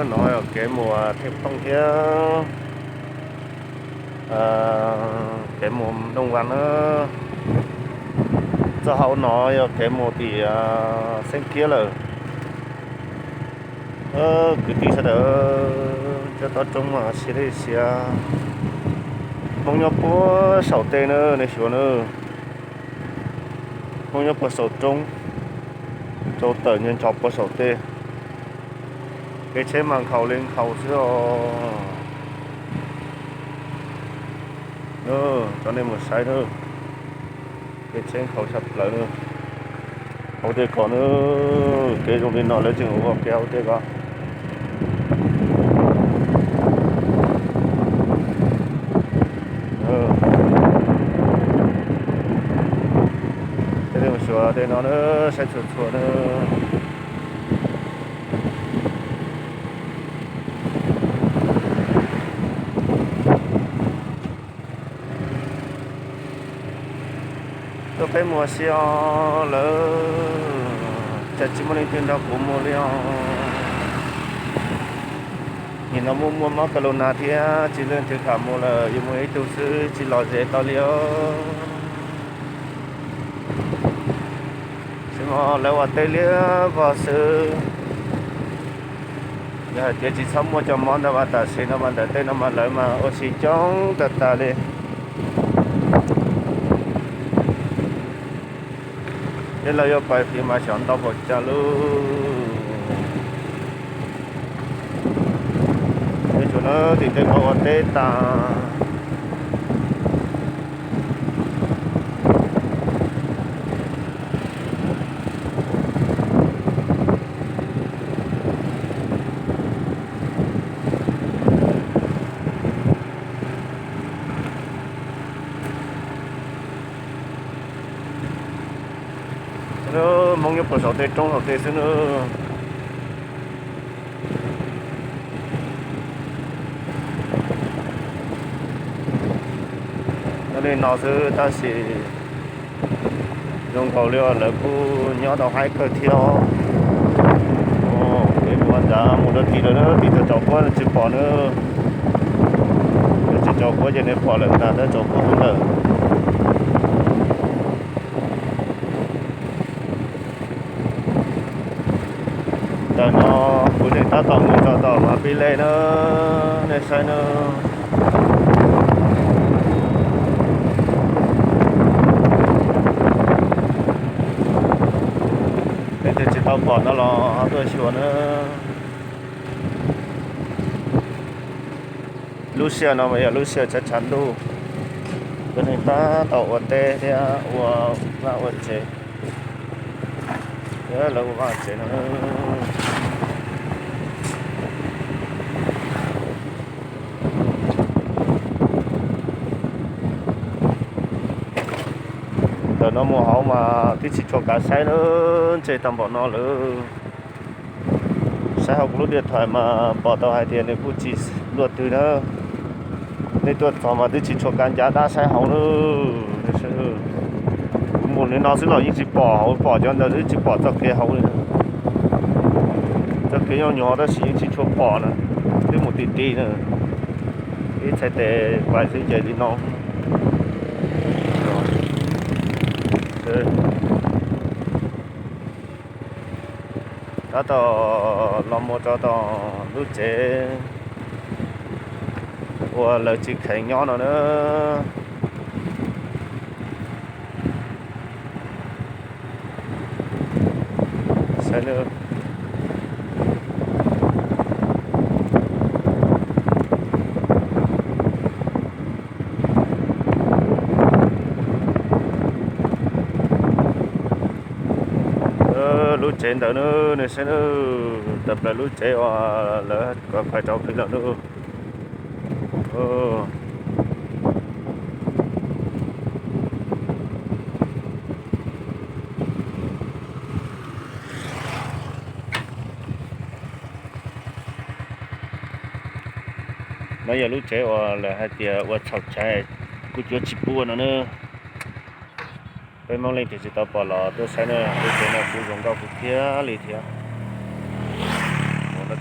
No yog kev mus Thej Tooj thiab kev mus Dooj Vas na. Txoj hauv no yog kev mus tim Xeeb Kiab lawm. Kwv tij sawv daws, cov toj roob mas siab li siab. Hmoob nyob puag saum tej na, nej xyuas na. Hmoob nyob puag saum roob, rau tawm nyob nrov puag saum tej. Kev tsheb mas nkhaus li nkhaus xwb os. Cov nej mus saib na, kev tsheb nkhaus tshaj plaws na. Hauv tej ko na, kev zoo li no lawv tseem ua kev hauv tej ko. Tej no na, saib txhua txhua na. Tuaj peb mus ua si os lawm, cas tsis muaj leej twg nrog kuv mus li os. Nim no muaj muaj mob corona thiab tsis leej twg kam mus lawm, yuav mus ib tug xwb tsis lom zem tau li os. Tsis mas lawv ua teb liab vog xwb. Yog hais tias tsis txhob muaj cov mob ntawd mas tam sim no mas ntawm tej no mas lawv mas ua si coob tag tag li. Tej laus yuav pais fiv mas xyov ntau npaum cas lauj. Tej tsuas na tim tej ko ua teb tas. Hmoob nyob puag saum tej roob saum tej xwb na. Nyob li no xwb tab sis zoo nkaus li lawv kuj nyob tau haib kawg thiab. Kev mus ua nrad mus rau tim lawm na, tim txog tsaus huab tsis pom na. Tsis tsaus huab ces nws pom lawm ntag, tab tsaus huab ntawm. Ntawm no kuv tseem tab tom mus txog tom Mas Pis Lej na, nej saib na. Leej twg tsis tau pom no los ho tuaj xyuas na. Lub sij hawm no mas yog lub sij hawm tshav tshav ntuj, cov neeg tab tom ua teb thiab ua vaj ua tsev. Lawv ua vaj tsev no. Ntawm no mus hauv mas twb tsis tshua kav saib lawm, ntseg tag npaum no lawm. Saib hauv kuv lub diaj thais mas pom tau hais tias nws kuj tsis luaj twg na. Nej tuaj txog mas twb tsis tshua kav ncav dab saib hauv lawm. Kuv mus li no xwb los yeej tsis pom hauv, pom cov ntawd twb tsis pom txoj kev hauv li. Txoj kev nyob nyuag tab sis yeej tsis tshua pom na, twb mus ti ti na. Ib txhais tes pais xwb ces li no. Tab tom los mus rau tom lub tsev uas lawv tsis kheev nyob no na. Lub tsev ntawd na, nej saib na, tawm plaws lub tsev uas lawv kov fais rau plig lawm na. No yog lub tsev uas lawv hais tias ua txhaum tsaiv, kuj cuab tsis pub no na. Peb Hmoob leej twg tsis tau pom los tuaj saib na, lub tsev no kuj zoo nkauj kawg kiag li thiab.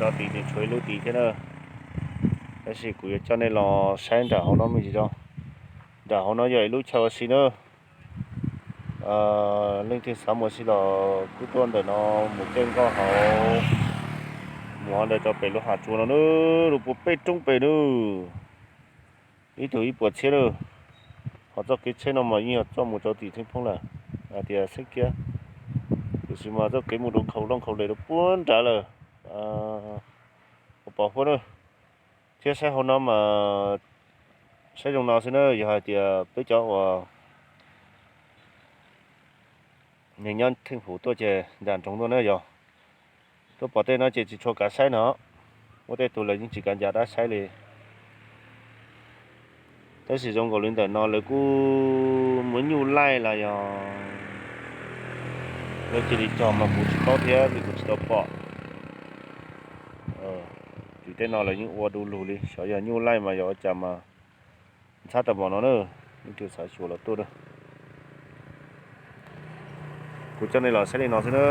Tim nws tshuav ib lub tid thiab na, tab sis kuv yuav coj nej los saib nram hauv no me ntsis tso. Nram hauv no yog ib lub chaw ua si na. Leej twg xav mus ua si los kuj tuaj ntawm no mus caij nkoj hauv, mus hauv ntawm rau pem lub hav tsuas no na, lub puas peb roob pem na. Ib tug ib puas txhiab na. Ho txoj kev tsheb no mas yeej yog txoj mus rau tim Theej Phoob lawm, hais tias Xeeb Kiab, tiam sis mas txoj kev mus rau Khau Looj Khau Les rau puag nrad lawm. Ua pov huab na, thiab saib hauv no mas saib zoo no xwb na, yog hais tias peb cov uas nyob theej huv tuaj ces nram nroog tuaj na yog. Tuaj pom tej no ces tsis tshua kav saib no, muaj tej tug lawv yeej tsis kav ncav dab saib li. Tab sis zoo nkaus li ntawm no lawv kuj muab nyuj laij los yog lawv cia li cog mas kuv tsis paub thiab vim kuv tsis tau pom. Tim tej no lawv yeej ua du lug li, xyov yog nyuj laij mas yog ua cas mas ntxhab tau npaum no na. Leej twg xav xyuas los tuaj na. Kuv coj nej los saib li no xwb na.